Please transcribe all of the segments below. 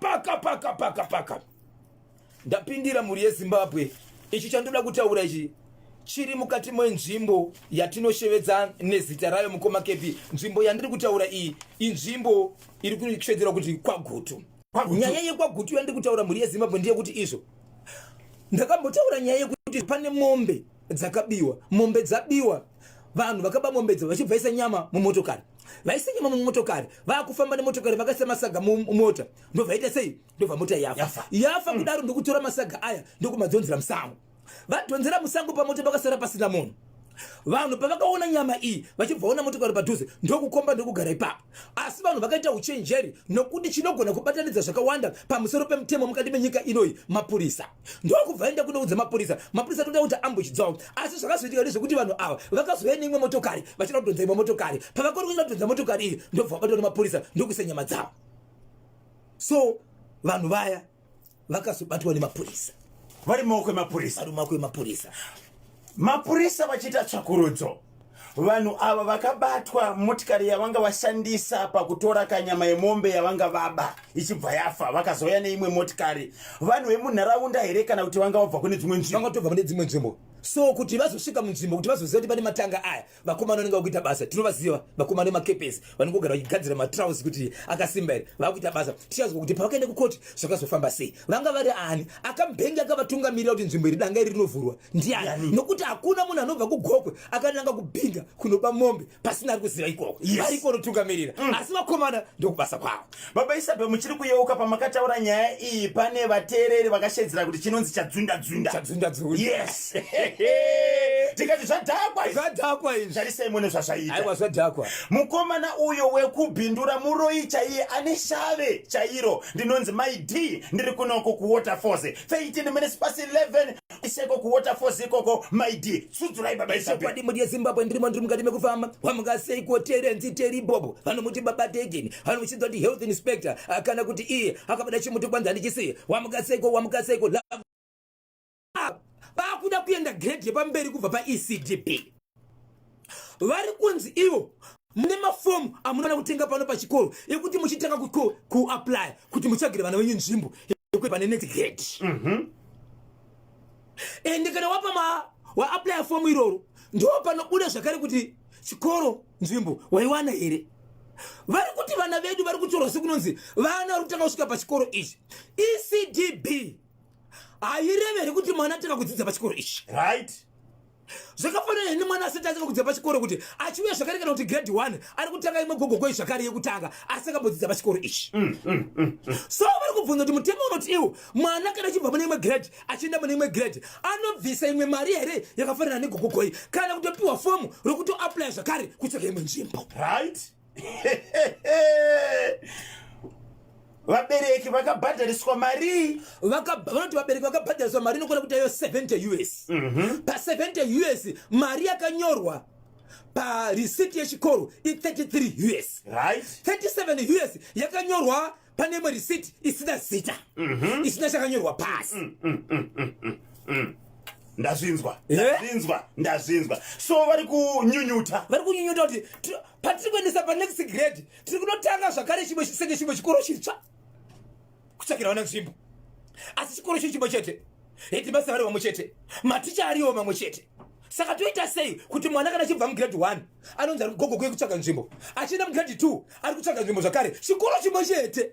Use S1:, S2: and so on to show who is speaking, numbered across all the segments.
S1: paka paka paka paka ndapindira mhuri yeZimbabwe. Ichi chandoda kutaura ichi chiri mukati mwenzvimbo yatinoshevedza nezita rayo, mukoma Kepi. Nzvimbo yandiri kutaura iyi inzvimbo iri kushevedzerwa kuti kwaGutu. Nyaya yekwaGutu yandiri kutaura, mhuri yeZimbabwe, ndeyekuti izvo ndakambotaura nyaya yekuti pane mombe dzakabiwa. Mombe dzabiwa, vanhu vakaba mombe dzo vachibvaisa nyama mumotokari. Vaisa nyama mumotokari, vaakufamba nemotokari, vakaisa masaga mumota, ndobvaita sei? Ndobva mota yafa. Yafa kudaro, ndokutora masaga aya ndokumadzonzera musango. Vadhonzera musango, pamota pakasara pasina munhu. Vanhu pavakaona nyama iyi, vachibvaona motokari padhuze, ndokukomba, ndokugara ipapo. Asi vanhu vakaita uchenjeri, nokuti chinogona kubatanidza zvakawanda pamusoro pemutemo mukati menyika inoyi mapurisa. Ndokubva enda kunoudza mapurisa. Mapurisa toda kuti ambush dzavo. Asi zvakazoitika ndezvekuti vanhu ava vakazouya neimwe motokari vachida kudhonza imwe motokari. Pavakori kuda kudhonza motokari iyi, ndobva vabatwa nemapurisa, ndokuisa nyama dzavo. So vanhu vaya vakazobatwa nemapurisa.
S2: Vari maoko emapurisa.
S1: Vari maoko emapurisa.
S2: Mapurisa vachiita tsvakurudzo, vanhu ava vakabatwa motikari yavanga vashandisa pakutora kanyama yemombe yavanga vaba ichibva yafa, vakazouya neimwe motikari. Vanhu vemunharaunda here kana kuti vanga vabva kune dzimwe nzvimbo?
S1: Vanga tobva kune dzimwe nzvimbo. So kuti vazosvika munzvimbo, kuti vazoziva kuti pane matanga aya, vakomana vanenge vakuita basa. Tinovaziva vakomana vemakepesi vanongogara vachigadzira matrausi kuti akasimba here. Vakuita basa. Tichazwa kuti pavakaenda kukoti zvakazofamba sei. Vanga vari ani akambenge akavatungamirira kuti nzvimbo iri, danga iri rinovhurwa, ndiani? Nokuti hakuna munhu anobva kuGokwe akananga kuBinga kunoba mombe pasina ari kuziva ikoko. Variko vanotungamirira. Asi vakomana ndokubasa kwavo.
S2: Baba Isabel, muchiri kuyeuka pamakataura nyaya iyi, pane vateereri vakashedzera kuti chinonzi chadzunda dzunda.
S1: Chadzunda dzunda.
S2: Yes, tikati zvadhakwa izvi.
S1: Zvadhakwa izvi.
S2: Tarisai mune zvazvaita.
S1: Aiwa, zvadhakwa.
S2: Mukomana uyo wekubhindura muroyi chaiye, ane shave chairo. Ndinonzi Mai D, ndiri kunoko kuWaterfalls, 13 minutes past 11 iseko kuWaterfalls ikoko. Mai D, tsudzurai, baba Isabel.
S1: Chokwadi, mhuri yeZimbabwe, ndirimo, ndiri mukati mekufamba. Wamukaseiko Terenzi Teri Bobo? Vanomuti Baba Tegeni, vanomuchinzwa kuti health inspector, kana kuti iye akabada chimuti kwanzi handichisiye. Wamukaseiko, wamukaseiko? Vakuda kuenda grade yepamberi kubva paECDB. Vari kunzi ivo mune mafomu amunoda kutenga pano pachikoro ekuti muchitanga kuapply kuti mutsvagire vana venyu nzvimbo yekuti pane next grade. Ende kana wapa ma waapply fomu iroro, ndo panobuda zvakare kuti chikoro nzvimbo waiwana here. Vari kuti vana vedu vari kutorwa sekunonzi vana vari kutanga kusvika pachikoro ichi. ECDB haireveri kuti mwana atanga kudzidza pachikoro ichi. Zvakafanana nemwana asati atanga kudzidza pachikoro kuti achiuya zvakare, kana kuti grade 1 ari kutanga imwe gogogoi zvakare yekutanga, asi akambodzidza pachikoro ichi. So vari kubvunza kuti mutemo unoti iwo mwana kana achibva mune imwe grade achienda mune imwe grade, anobvisa imwe mari here yakafanana negogogoi, kana kutopiwa fomu rokutoapply zvakare kutsvaka imwe nzvimbo?
S2: Right, vabereki vakabhadhariswa mari.
S1: Vanoti vabereki vakabhadhariswa mari inokwana kuita iyo 70 US. Pa70 US, mari yakanyorwa parisiti yechikoro i33 US. 37 US yakanyorwa pane imwe risiti isina zita, isina chakanyorwa pasi.
S2: Ndazvinzwa.
S1: Eh?
S2: Ndazvinzwa, ndazvinzwa. So vari kunyunyuta.
S1: Vari kunyunyuta kuti patiri kuendesa panext grade, tiri kunotanga zvakare chimwe senge chimwe chikoro chitsva kutsvakira vana nzvimbo, asi chikoro chiri chimwe chete, headmaster vari vamwe chete, maticha ariwo mamwe chete. Saka toita sei kuti mwana kana achibva mugrade 1 anonzi ari kugogo kutsvaga nzvimbo, achienda mugrade 2 ari kutsvaga nzvimbo zvakare, chikoro chimwe chete?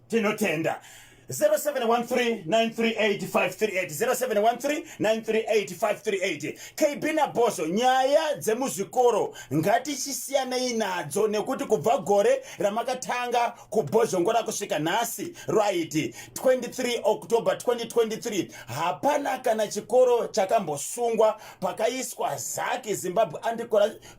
S2: Tinotenda. 0713938538, 0713938538. KB naBoso, nyaya dzemuzvikoro ngatichisiyanei nadzo, nekuti kubva gore ramakatanga kubhozhongora kusvika nhasi, right, 23 October 2023, hapana kana chikoro chakambosungwa pakaiswa ZACC, Zimbabwe Anti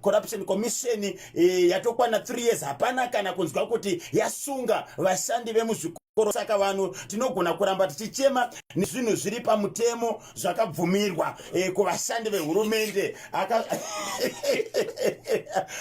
S2: Corruption Commission. Yatokwana 3 years, hapana kana kunzwa kuti yasunga vashandi vemuzvikoro. Saka vanhu tinogona kuramba tichichema nezvinhu zviri pamutemo zvakabvumirwa kuvashandi vehurumende.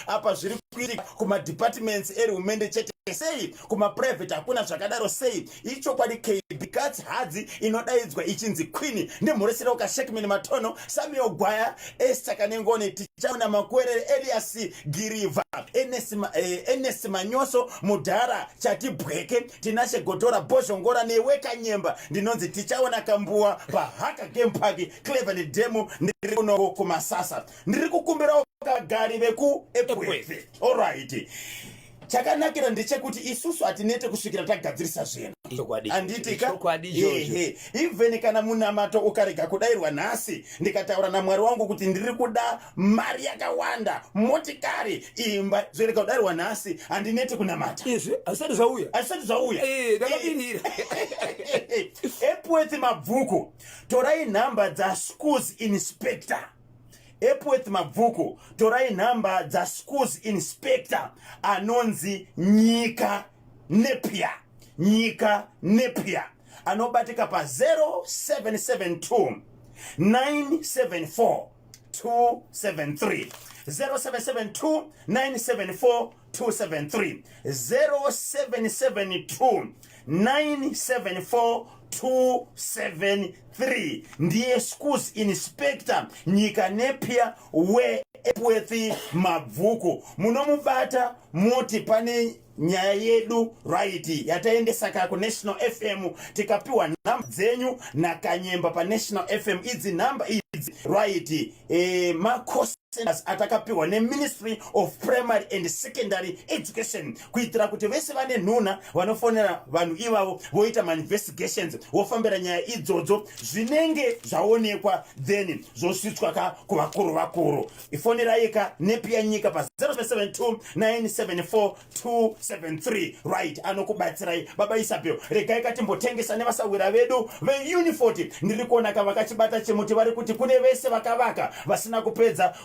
S2: Apa zviri kuitika kumadepartments ehurumende chete. Sei kumaprivate hakuna zvakadaro? Sei? Ichokwadi, KB Cats hadzi inodaidzwa ichinzi Queen. Ndimhoreserawo kaShekmin Matono, Samuel Gwaya, Esther Kanengoni. Tichaona Makwerere, Elias Girivha, Enes Manyoso, Mudhara Chatibweke, Tinashe Gotora, Bhozhongora newe Kanyemba. Ndinonzi Tichaona Kambuwa paHaka Game Park, Cleveland Dam. Ndiri kuno kuMasasa. Ndiri kukumbirawo vagari vekuEpworth. Alright. Chakanakira ndechekuti isusu hatinete kusvikira tagadzirisa zvinhu.
S1: Chokwadi.
S2: Handiti ka?
S1: Chokwadi ichocho.
S2: Ehe. Even kana munamato ukarega kudairwa nhasi, ndikataura naMwari wangu kuti ndiri kuda mari yakawanda, motikari, imba, zvorega kudairwa nhasi, handineti kunamata.
S1: Izvi hazvisati zvauya.
S2: Hazvisati zvauya.
S1: Eh, ndakamirira.
S2: Epworth Mabvuku, torai nhamba dzaschools inspector. Epworth Mabvuku, torai nhamba dzaschools inspector anonzi Nyika Nepia. Nyika Nepia anobatika pa 0772 974 273, 0772 974 273, 0772 974 273. Ndiye schools inspector Nyika Nepia weEpworth Mabvuku. Munomubata moti pane nyaya yedu, right, yataendesa ka kuNational FM, tikapiwa nhamba dzenyu naKanyemba paNational FM. Idzi nhamba idzi, right, macost atakapiwa neMinistry of Primary and Secondary Education kuitira kuti vese vane nhunha vanofonera vanhu ivavo, voita mainvestigations, vofambira nyaya idzodzo. Zvinenge zvaonekwa then zvosvitswa ka kuvakuru vakuru. Ifonerai ka Nepia Nyika pa 0772 974 273, right, anokubatsirai. Baba Isabel, regai katimbotengesa nevasawira vedu veUnifort. Ndiri kuona ka vakachibata chimuti, vari kuti kune vese vakavaka vasina kupedza.